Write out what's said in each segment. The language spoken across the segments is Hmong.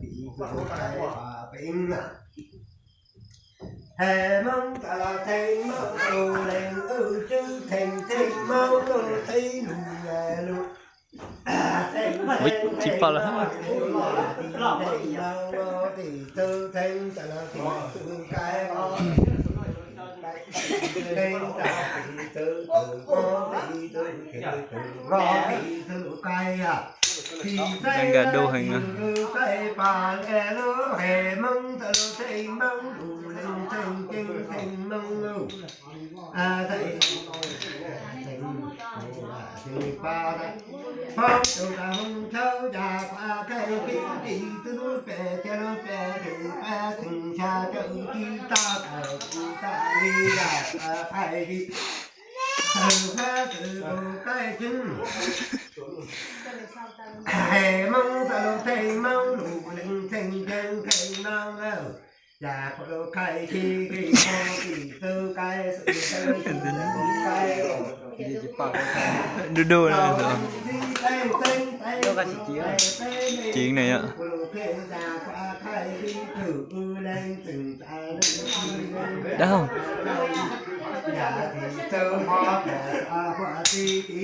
tis tug kais pab peev na. He Hmoob tas los theej Hmoob lug leej wb tswv theej theej Hmoob lug theej lug lug. Tis tug theej tas los tis tug kais Daj nka dub heev na. He Hmoob tas los theej Hmoob lug leej theej ceeb theej Hmoob lawm. Cas kuv lug kais kiag kiag tis tug kais xwb, tis tug kais dub dub na. Ceev na yom. Dab Hau, Dab Hau,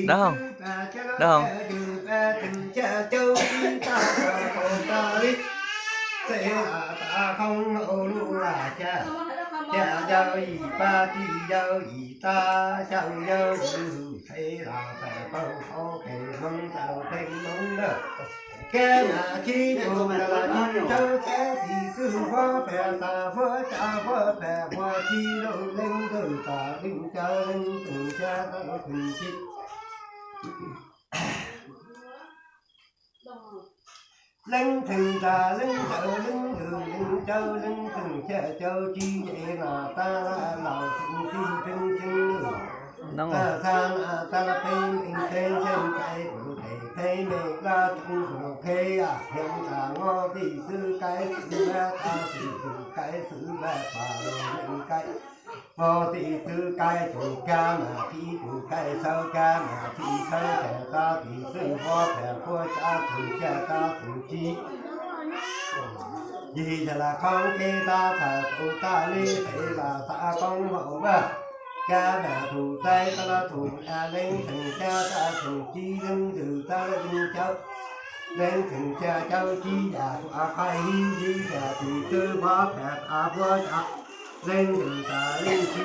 Dab Hau. Kab mas tsis tus tas los tsis tau kab tis tug huab phem tas huab tsa huab phem huab tsi lug leej ntawm tas leej caw leej tug xya tas los tug tsi. Leej theej tas leej caw leej tug leej caw leej tug xya caw tsi es mas tas los tug tsi pheej tsi lug. Tas tas los peb leej peb xeem kais tus tes peb me laj tug tus qhe yam xeem tas ngo tis tug kais xwb mas tas tis tug kais xwb mas tas los leej kais. Pog tis tug kais tug kab mas tsis tug kais xawb kab mas tsis xawb tas tas tis tug huab phem huab tsa tug xya tas tug tsi. Yig tas los qoob kev tas tas tus tas li tes los tas qoob hauv mas. Kab mas tug taib tas los tug a leej theej xya tas tug tsi leej tug tas leej caw. Leej theej xya caw tsi yam tug a qhai hib tsi xya tis tug huab phem tas huab tsa. Leej tug tas leej tsi.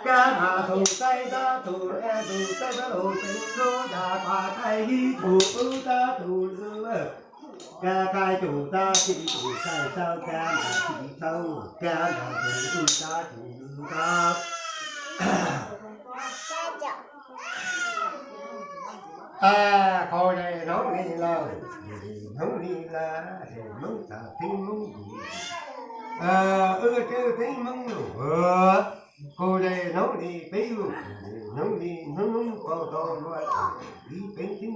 Kab mas tug taib tas tug a tug taib tas tug tsi lub yam tas qhai hib tug ub tas tug lwm. Kab qhai tug tas tsi tug qhai xawb kab mas tsi xawb kab mas tug ub tas tug lwm tas. Qhov dej hnub li lawm, hnub li lawm, Hmoob tas theej Hmoob, wb tswv theej Hmoob lug. Kuv dej hnub li peb lug, hnub li hnub Hmoob pab tau lua, ib peev xwm,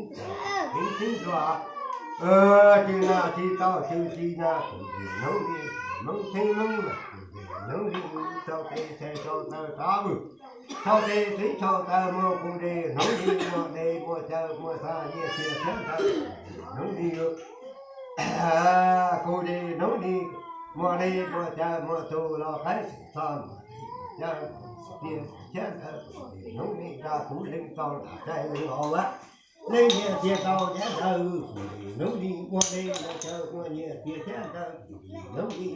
peev xwm lua. Tsi na tsi tau tsi tsi na, kuv dej hnub li Hmoob theej Hmoob, kuv dej hnub li tau tes tshais tau taw rov vwm. Txhob tes txwv txhob taw muaj kuv dej hnub li muaj dej muaj cawv muaj xav nyiaj txiag thiab ntawd hnub li. Kuv dej hnub li muaj dej muaj cawv muaj tug los qaib xwm txog muaj dej muaj cawv muaj txiag thiab ntawd kuv dej hnub li nrog kuv leej tau lam tsaij leej hauv lawm. Leej niam txiag tau cav ntawv, kuv li hnub li ua li los caw ua niam txiag cav ntawv, kuv li hnub li.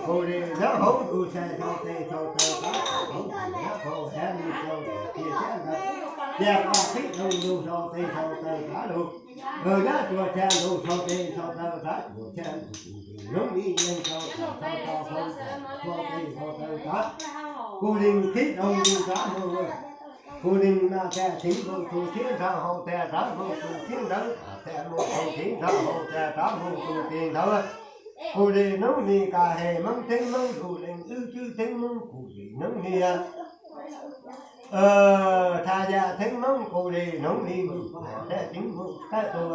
Kuv li nyob hauv ntuj tshaj sau tes sau taw tav, hauv ntuj nyob hauv hev li sau niam txiag cav ntawv, tias paj qhib dhau lug sau tes sau taw tav lug, nyob tuaj tshaj lug sau tes sau taw tav, tuaj tshaj lug kuv li hnub li yeej sau sau sau sau sau tes sau taw tav, kuv li qhib dhau lug tav lug. Kuv li na tes txiv mus tus txiv nrog hauv tes tav mus tus txiv ntawd, tes mus tus txiv nrog hauv tes tav mus tus txiv ntawd. Kuv li hnub li ka he Hmoob theeb Hmoob lug leej wb cwb theeb Hmoob, kuv li hnub li tha yam theeb Hmoob, kuv li hnub li mus thaj txiv mus thaj tus,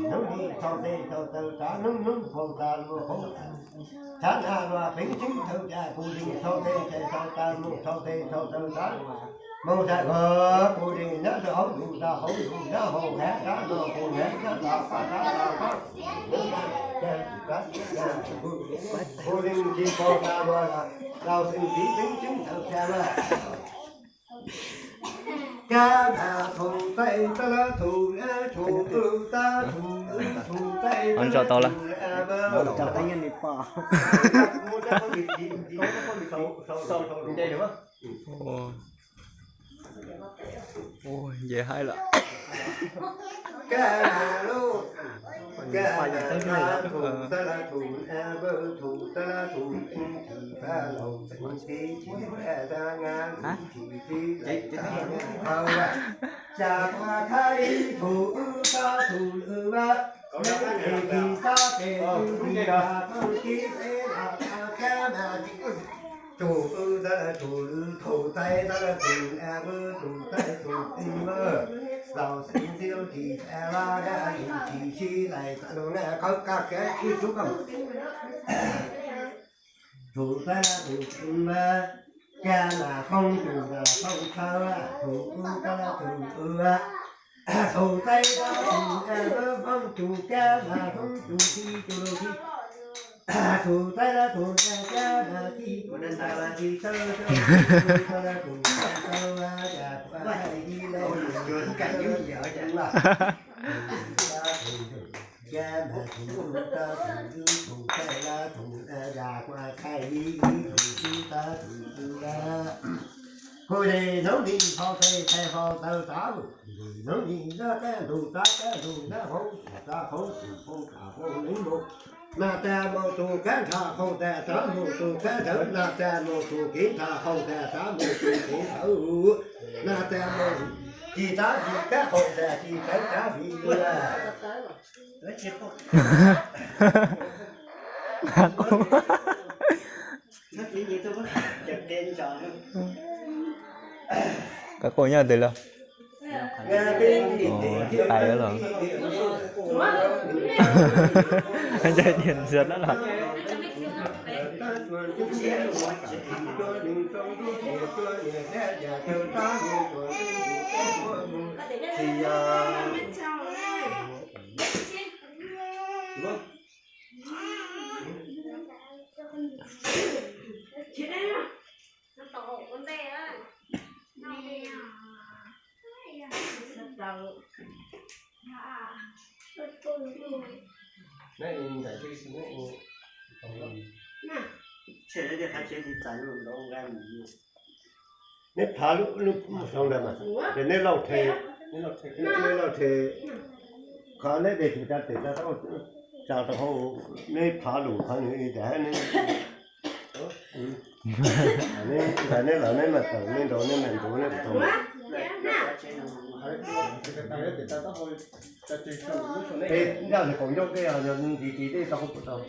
hnub li sau tes sau taw tav, hnub hnub faus tas lua hauv, thav na lua peev tseeb thawj cas, kuv li sau tes sau taw mus sau tes sau taw tav, mus txhais kog, kuv li nyob rau hauv ntuj tag hauv ntuj nyob hauv hev rab no kuv hev rab tas paj rab tas pab, kuv li tsis faus tas lua, rau xeeb txiv peev tseeb thawj cas na. Kab na thum taij tab lab thum, thum wb tab thum wb thum taij tab lab thum, nce haib lawm. Kab na lub, kab na thum tab lab thum, thum tab lab thum, thum tab lab thum, thum tib thum dab dab nga, thum tib tib laim tab nga hauv, xya kua khaib ib thum wb tab thum wb, thum tab pem thum tib, xya khaib ib tib peb los kab na thum wb tab lab thum, thum taij tab lab thum, thum taij thum tib, laus xeeb tib lub tsis, lab dab tsis, tsis sib laim tas lug na, qhawv kab kab ib tub koj. Thum tab lab thum, kab na foob tus na foob thawb, thum wb tab lab thum wb, thum taij tab thum, foob tus kab na foob tus tib tus lug tib, thum taij tab thum kab na tib tus na tib thawb, thum tab lab thum thawb, ya ua ib lub kab na thum tab thum, kab na thum tab thum, thum taij tab thum, ya ua khaib ib thum tib tab thum tab. Kuv li hnub li faus tes txhais faus taw tav, kuv li hnub li nyob kab ntug tav kab ntug nyob hauv ntug tav hauv ntug hauv tas hauv neeb mus. Na tas mus tus kab nrhav hauv tas tav mus tus kab ntawd, na tas mus tus kev nrhav hauv tas tav mus tus kev ntawd, na tas mus tsis tav vim kab hauv tas tsis tav tav vim ua. Koj quaj nyob twg los? Tais los? Ntshe tias ntxhias na los. Neb phav lub lub xyoo ntawd mas, ces neb lauj the, neb lauj the, qhov neb de tus caj tes tsa rau hauv, neb phav lus qhov nws ib tas neb, neb los neb mas tawm, neb nrau neb mas nrau neb puas tau. Ncaj li qaum ncauj tej nti ti tej tau puas tau.